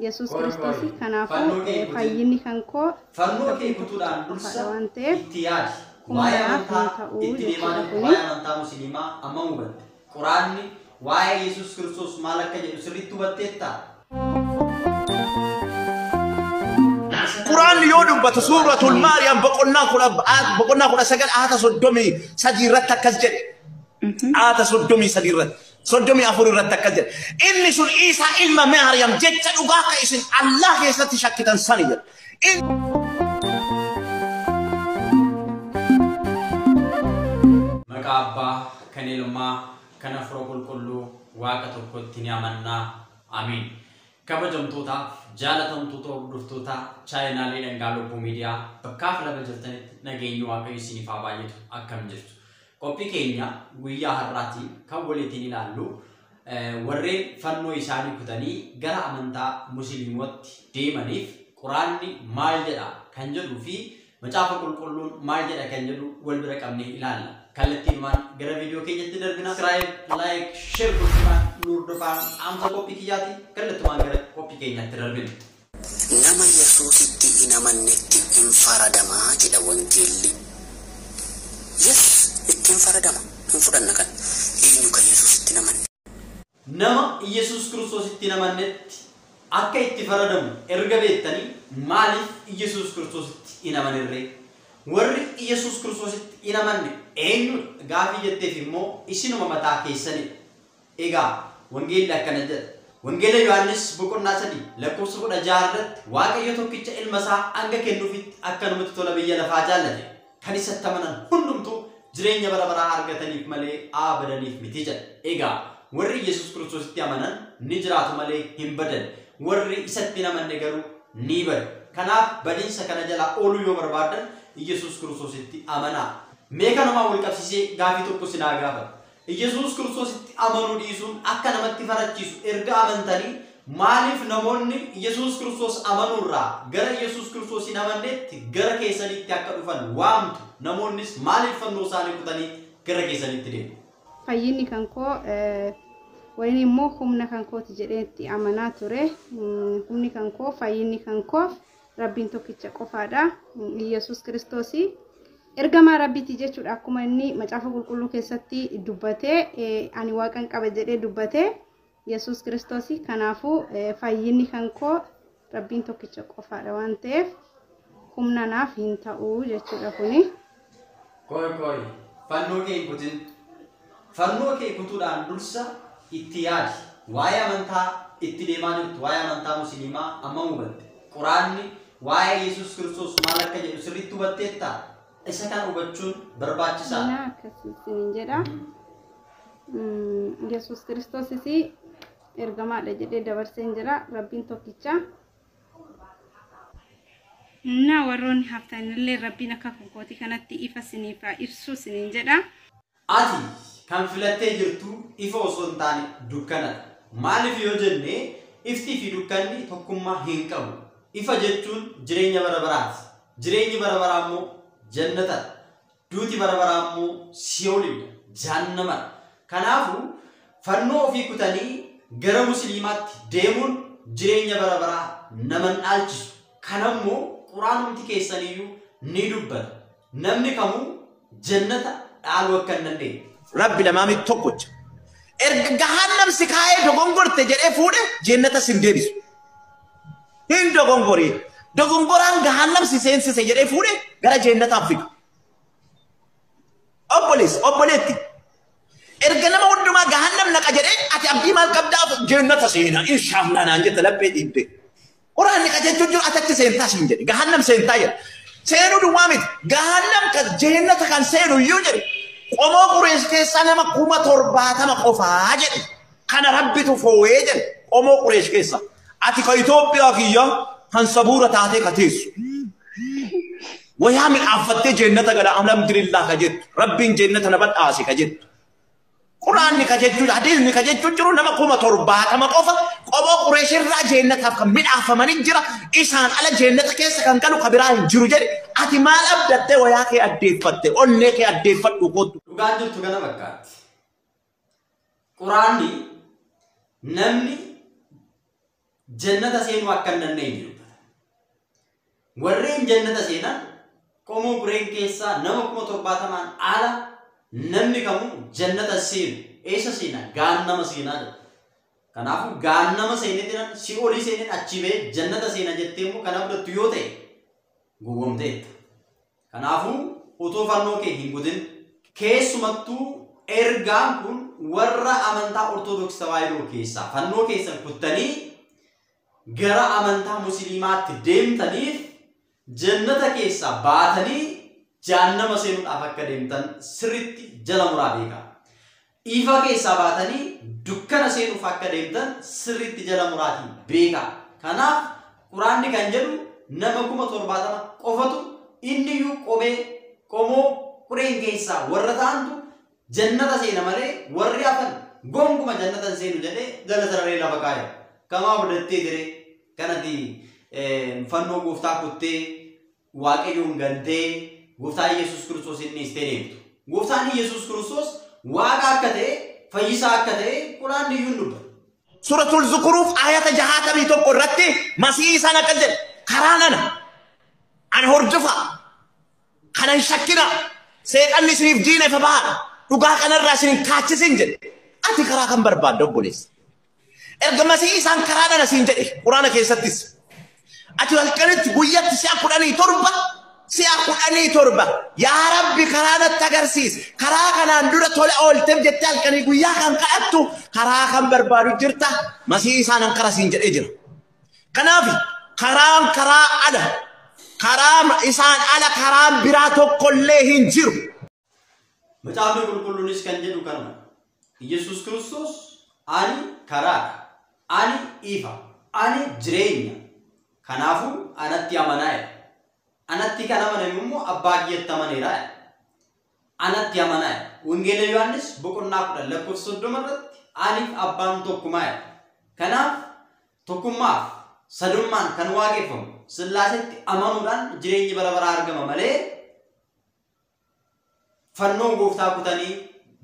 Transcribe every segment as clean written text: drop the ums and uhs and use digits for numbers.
Yesuus Qoy Kiristoos qoy. Kanaafuu Fannoo kee kutin. Fayyinni kan koo Fannoo kee Rabbiin kutuudhaan tokkicha dursa qofaadha waan ta'eef itti yaadi. humna Waa'ee naaf hin amantaa ta'u itti deemaa jechuudha jirtu, kuni. waa'ee amantaa musliimaa amma hubatte. Quraanni waa'ee Yesuus Kiristoos maal akka jedhu sirriitti hubatteettaa? Isa kana Quraanni yoo hubachuun dubbatu suuratul barbaachisaadha. Maariyaam boqonnaa 19 aata 33 irratti akkas jedhe. Aata 33 irratti 34 irratti akkas jedhe. Inni sun Iisaa ilma Maariyaam jecha dhugaa akka isin Allah keessatti shakkitan sani jedhe. Maqaa Abbaa, kan Ilmaa, kan Hafuura Qulqulluu, Waaqa tokkotti ni amannaa. Amiin. Kabajamtootaaf jaalatamtoota hordoftoota chaayinaalee Dhangaa Lubbuu Miidiyaa bakkaaf lafa jirtanitti nageenyi Waaqayyo isiniif haa baay'atu. Akkam jirtu? Qophii keenya guyyaa har'aatiin kan waliitiin ilaallu warreen fannoo isaanii kutanii gara amantaa musliimootti deemaniif Quraanni maal jedha kan jedhuu fi Macaafa Qulqulluun maal jedha kan jedhu wal bira qabnee ilaalla. Kallattiinumaan gara viidiyoo keenyatti darbina. Subscribe, like, share gochuudhaan nu hordofaan dhaamsa qophii kiyyaati. Kallattumaan gara qophii keenyatti darbina. Nama Yesuusitti hin amannetti hin faradamaa jedha wangeelli. Yes, itti hin faradama. Hin fudhanna kan. Eenyu kan Yesuusitti hin amanne? Nama Iyyasuus Kiristoositti hin amannetti akka itti faradamu erga beektanii maaliif Iyyasuus Kiristoositti hin amanirree? Warri Iyyasuus Kiristoositti hin amanne eenyudha gaafii jetteef immoo isinuma mataa keessanidha. Egaa wangeelli akkana jedha. Wangeela Yohaannis boqonnaa 3 lakkoofsa 16 irratti Waaqayyo tokkicha ilma isaa hanga kennuufitti akkanumatti tola biyya lafaa jaallate. Kan isatti amanan hundumtuu jireenya bara baraa argataniif malee haa badaniif miti jedha. Egaa warri Yesuus Kiristoositti amanan ni jiraatu malee hin badan. Warri isatti hin amanne garuu ni badu. Kanaaf badiinsa kana jalaa ooluu yoo barbaaddan Yesuus Kiristoositti amanaa. Mee kanumaan wal qabsiisee gaafii tokko isin haa gaafadhu. Yesuus Kiristoositti amanuu dhiisuun akka namatti farachiisu erga amantanii maaliif namoonni Yesuus Kiristoos amanuurraa gara Yesuus Kiristoos hin amanneetti gara keessanitti akka dhufan waamtu? Namoonnis maaliif fannoo isaanii kutanii gara keessanitti deemu? Fayyinni kan koo wayini immoo humna kan kooti jedhee itti amanaa ture. Humni kan koo fayyinni kan koof Rabbiin tokkicha qofaadha. Yesuus Kiristoosii ergamaa Rabbiiti jechuudha. Akkuma inni macaafa qulqulluu keessatti dubbatee ani waaqan qaba jedhee dubbatee Yesuus Kiristoosii. Kanaafuu fayyinni kan koo Rabbiin tokkicha qofaadha waan ta'eef humna naaf hin ta'u jechuudha kuni. Qoy qoy, fannoo kee hin kutin. Fannoo kee kutuudhaan dursa itti yaadi. Waa'ee amantaa itti deemaa jirtu, waa'ee amantaa musliimaa amma hubatte. Quraanni waa'ee Yesuus Kiristoos maal akka jedhu sirriitti hubatteettaa? Isa kana hubachuun barbaachisaadha. Innaa akkasii isiniin jedha. Yesuus Kiristoosis ergamaadha jedhee dabarseen jira. Rabbiin tokkicha. Innaa warroonni haftanillee Rabbiin akka konkootii kanatti ifa isiniif haa ibsu isiniin jedha. Ati kan filattee jirtu ifa osoo hin taane dukkanadha. Maaliif yoo jenne iftii fi dukkanni tokkummaa hin qabu. Ifa jechuun jireenya bara baraati. Jireenyi bara baraa immoo jannatadha. Duuti bara baraa immoo si'oolidha, jahannamadha. Kanaafuu fannoo ofii kutanii gara musliimaatti deemuun jireenya bara baraa nama hin dhaalchisu. Kanammoo Quraanumti keessaniyyuu ni dubbata. Namni kamuu jannata dhaaluu akka hin dandeenye. Rabbi lamaamii tokkocha. Erga gahannam si kaa'ee dogongorte jedhee fuudhe jennata sin deebisu. Hin dogongoriin. Dogongoraan gahannam si seensise jedhee fuudhe gara jennataaf fidu. Obboleessi, obboleetti. Erga nama hundumaa gahannam naqa jedhee ati abdii maal qabdaaf jennata seena inshaallah naan jette laphee dhiibde. Quraanni qajeelchuu jiru ati achi seentaa siin jedhe gahannam seentaa jedhe. Seenuu duwwaa miti gahannam kan jennata kan seenu iyyuu jedhe qomoo Qureesh keessaa nama 70,000 qofaa jedhe. Kana Rabbitu foo'ee jedhe qomoo Qureesh keessaa. Ati ka Itoophiyaa kiyya kan sabuura taatee ka teessu. Wayaa midhaaffattee jennata gala alhamdulillah ka jettu. Rabbiin jennata na badhaase ka jettu. Quraanni ka jechuu hadiisni ka jechuu jiru nama 70,000 qofa qomoo Qureesh irraa jennataaf kan midhaafamanii jira. Isaan ala jennata keessa kan galu ka biraa hin jiru jedhe. Ati maal abdattee wayaa kee addeeffatte onnee kee addeeffadhu kottu. Dhugaan jirtu kana fakkaatti. Quraanni namni jannata seenuu akka hin dandeenye dubbata. Warreen jannata seenan qomoo qureen keessaa nama 70,000 ala namni kamuu jannata seenu. Eessa seena? Gaannama seenaa jedha. Kanaafuu gaannama seeneetinan si'oolii seeneen achi ba'ee jannata seena jettee immoo kana fudhattu yoo ta'e gowwoomteetta. Kanaafuu otoo fannoo kee hin gutin keessumattuu ergaan kun warra amantaa Ortodoksii Tawaahidoo keessaa fannoo keessan kuttanii gara amantaa Musliimaatti deemtaniif jannata keessaa baatanii jahannama seenuudhaaf akka deemtan sirriitti jala muraa beekaa. Ifa keessaa baatanii dukkana seenuuf akka deemtan sirriitti jala muraatiin beekaa. Kanaaf Quraanni kan jedhu nama 70,000 qofatu inni iyyuu qomoo qureen keessaa warra ta'antu jannata seena malee warri hafan gonkuma jannata hin seenu jedhee jala sararee lafa kaa'e. Kamaa fudhattee diree kanatti fannoo gooftaa kuttee Waaqayyoon gantee gooftaa Yesuus Kiristoos inni istee deemtu. Gooftaan Yesuus Kiristoos Waaqa akka ta'e fayyisaa akka ta'e Quraanni iyyuu hin dubbatu. Suratul Zukuruuf ayata 61 irratti Masiihii isaan akkas jedhe karaa nana ana hordofa kana hin shakkina seexanni isiniif diina ifa bahaadha dhugaa kanarraa isin hin kaachisin jedhe. Ati karaa kan barbaadda obboleessa. Erga Masiihii isaan karaa nana siin jedhe Quraana keessattis ati halkanitti guyyatti si'a 17 si'a 17 yaa Rabbi karaa natti agarsiisi karaa kanaan dura tola oolteef jettee halkanii guyyaa kan kadhattu karaa kan barbaadu jirta Masiihii isaan karaa siin jedhee jira. Kanaaf karaan karaa ala karaa isaan ala karaan biraa tokkollee hin jiru. Macaafni qulqulluunis kan jedhu kanuma. Yesuus Kiristoos ani karaadha, ani ifa, ani jireenya. Kanaafuu anatti amanaa jedha. Anatti kan amaname immoo abbaa kiyyatti amaneera jedha. Anatti amanaa jedha. Wangeela Yohaannis boqonnaa 10 lakkoofsa 30 irratti aniif abbaan tokkumaa jedha. Kanaaf tokkummaaf sadummaan kan waaqeffamu Sillaasetti amanuudhaan jireenyi bara baraa argama malee fannoo gooftaa kutanii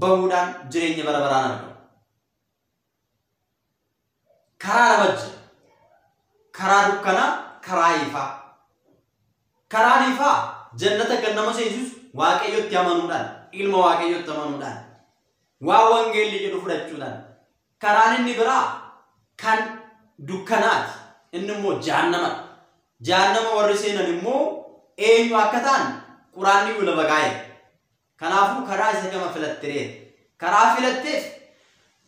bahuudhaan jireenya bara baraan argamu. Karaa lama jira. Karaa dukkanaa, karaa ifaa. Karaan ifaa jannata kan nama seensisu Waaqayyotti amanuudhaan, ilma Waaqayyotti amanuudhaan, waa wangeelli jedhu fudhachuudhaan. Karaan inni biraa kan dukkanaati. Inni immoo jahannamadha. Jahannama warri seenan immoo eenyu akka ta'an Quraanni iyyuu lafa kaa'e. Kanaafuu karaa isa kama filattereeti. Karaa filatteef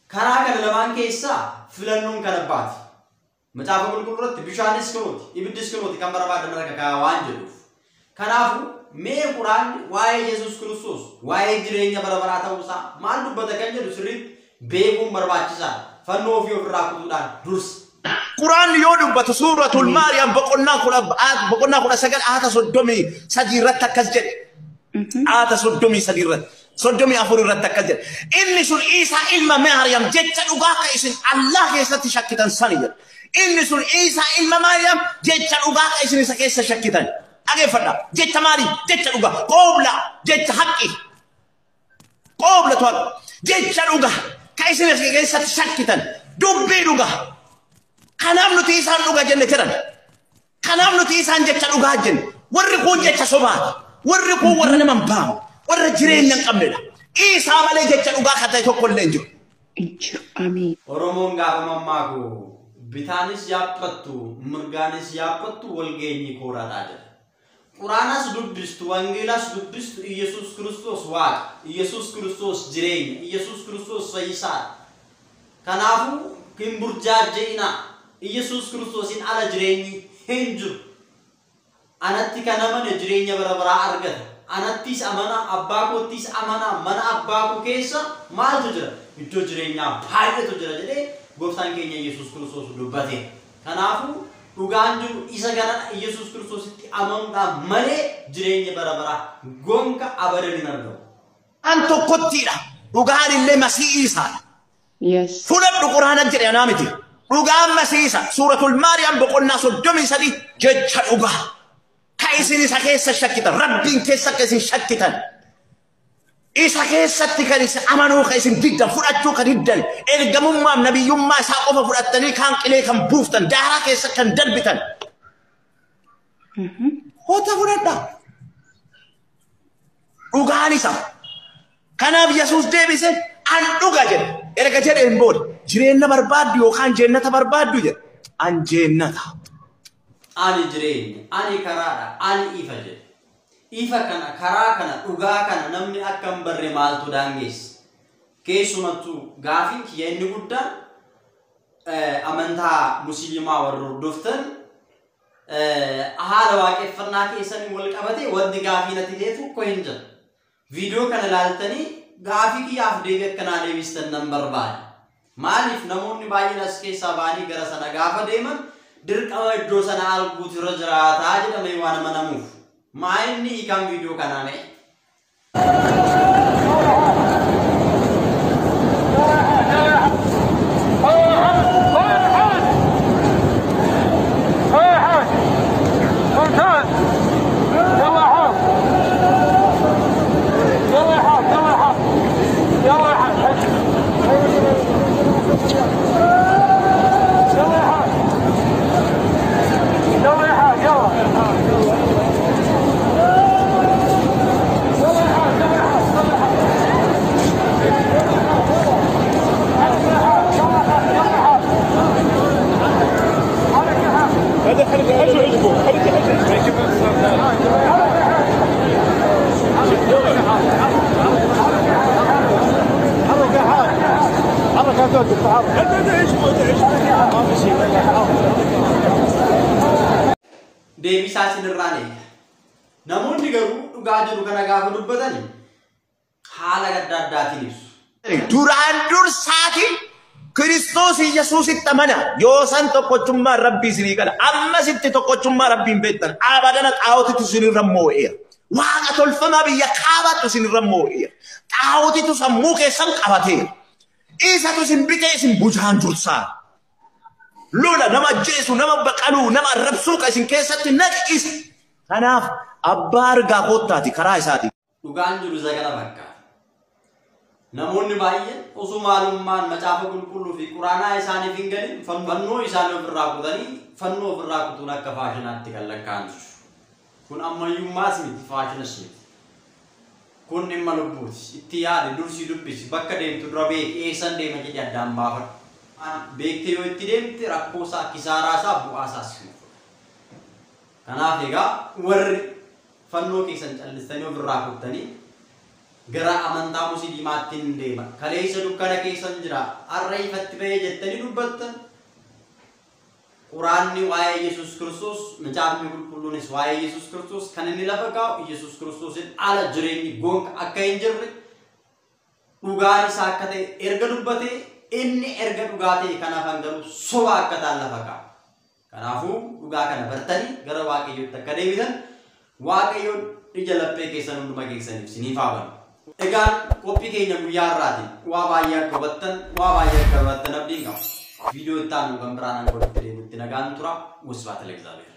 karaa kana lamaan keessaa filannoon kan abbaati. Macaafa qulqulluu irratti bishaanis kunuuti, ibiddis kunuuti kan barbaadan harka kaa'aa waan jedhuuf. Kanaafuu mee Quraanni waa'ee Yesuus Kiristoos, waa'ee jireenya bara baraa ta'uusaa maal dubbata kan jedhu sirriitti beekuun barbaachisaadha. Fannoo ofii ofirraa kutuudhaan dursa. Quraanni yoo dubbatu suuratul Maariyaam boqonnaa 19 aata 33 irratti akkas jedhe. Aata 33 irratti 34 irratti akkas jedhe. Inni sun Iisaa ilma Maariyaam jecha dhugaa akka isin Allah keessatti shakkitan sani jedhe. Inni sun Iisaa ilma Maariyaam jecha dhugaa akka isin isa keessa shakkitan. Dhageeffadha. Jecha maalii? Jecha dhugaa. Qoobla jecha haqqi. Qoobla to'adha. Jecha dhugaa ka isin isa keessatti shakkitan. Dubbii dhugaa. Kanaaf nuti isaan dhugaa jenne jedhan. Kanaaf nuti isaan jecha dhugaa jenne. Warri kun jecha sobaati. Warri kun warra nama hin baafne. Warra jireenya hin qabnedha. Iisaa malee jecha dhugaa kan ta'e tokko illee hin jiru. Hin jiru. Amiin. Oromoon gaafa mammaaku bitaanis yaaphattu mirgaanis yaaphattu walgeenyi kooraadhaa jedha. Quraanas dubbistu, wangeelas dubbistu Iyyasuus Kiristoos Waaqa, Iyyasuus Kiristoos jireenya, Iyyasuus Kiristoos fayyisaadha. Kanaafuu hin burjaajja'inaa. Iyyasuus Kiristoosiin ala jireenyi hin jiru. Anatti kan amane jireenya bara baraa argata. Anattis amanaa, abbaa koottis amanaa, mana abbaa koo keessa maaltu jira? Iddoo jireenyaa baay'eetu jira jedhee gooftaan keenya Iyyasuus Kiristoos dubbate. Kanaafuu dhugaan jiru isa kanadha. Iyyasuus Kiristoositti amanuudhaan malee jireenya bara baraa gonka abadan hin argamu. An tokkottiidha. Dhugaan illee Masiihii isaadha. Yes. Fudhadhu Quraana jedhe anaa miti. Dhugaan Masiihii isa. Suuratul Maariyaam boqonnaa 33 jecha dhugaa. Ka isin isa keessa shakkitan. Rabbiin keessa akka isin shakkitan. Isa keessatti kan isin amanuu kan isin diddan fudhachuu kan diddan ergamummaaf nabiyyummaa isaa qofa fudhattanii kaan qilee kan buuftan daaraa keessa kan darbitan. Hoota fudhadhaa. Dhugaan isa. Kanaaf Yesuus deebise an dhuga jedhe. Erga jedheen booda jireenya barbaaddu yookaan jeennata barbaaddu jedhe. An jeennata. Ani jireenya, ani karaadha, ani ifa jedhe. Ifa kana, karaa kana, dhugaa kana namni akka hin barre maaltu daangeessa? Keessumattuu gaafiin kiyya inni guddaan amantaa musliimaa warra hordoftan haala waaqeffannaa keessanii wal qabatee wanti gaafii natti ta'e tokko hin jiru. Viidiyoo kana ilaaltanii gaafii kiyyaaf deebii akkanaa deebistan nan barbaada. Maaliif namoonni baay'een as keessaa ba'anii gara sana gaafa deeman dirqama iddoo sana arguutu irra jiraataa jedhamee waan amanamuuf. Maa inni hiikaan viidiyoo kanaa mee? Deebisaa isinirraa eega. Namoonni garuu dhugaa jiru kana gaafa dubbatan haala adda addaatiin ibsu. Duraan dursaati Kiristoos Yesuusitti amana. Yoo san tokkochummaa Rabbii isinii gala. Ammasitti tokkochummaa Rabbiin beektan. Abadana xaa'ootitu isinirra moo'eera. Waaqa tolfamaa biyya kaabaatu isinirra moo'eera. Xaa'ootitu sammuu keessan qabateera. Isatu isin bitee isin bulchaan dursaa. Lola nama ajjeesu, nama baqaluu, nama arrabsuu kan isin keessatti naqisa. Kanaaf abbaa argaa koottaati karaa isaati. Dhugaan jiru isa kana fakkaata. Namoonni baay'een osoo maalummaan macaafa qulqulluu fi quraanaa isaaniif hin galin fannoo isaanii ofirraa kutanii fannoo ofirraa kutuun akka faashinaatti kan lakkaa'an jiru. Kun ammayyummaas miti faashinas miti. Kun dhimma lubbuuti. Itti yaadi dursii dubbisi bakka deemtu dura beeki eessan deema jedhi addaan baafadhu. Beektee yoo itti deemte rakkoo isaa kisaaraa isaa bu'aa isaas hin fudhatu. Kanaaf egaa warri fannoo keessan callistanii ofirraa kuttanii gara amantaa musliimaatti hin deema. Kaleessa dukkana keessan jira. Har'a ifatti bahee jettanii dubbattan. Quraanni waa'ee Yesuus Kiristoos, macaafni qulqulluunis waa'ee Yesuus Kiristoos kan inni lafa kaa'u Yesuus Kiristoosin ala jireenyi gonka akka hin jirre dhugaan isaa akka ta'e erga dubbatee inni erga dhugaa ta'e kanaaf garuu soba akka ta'an lafa kaa'a. Kanaafuu dhugaa kana bartanii gara Waaqayyootti akka deebitan Waaqayyoon ija laphee keessan hunduma keessaniif isiniif haa banu. Egaan qophii keenya guyyaa har'aatiin waa baay'ee akka hubattan waa baay'ee akka hubattan abdiin qaba. Viidiyoo itti aanu kan biraan hanga walitti deemutti nagaan tura. Wasbaata Legzaabeer.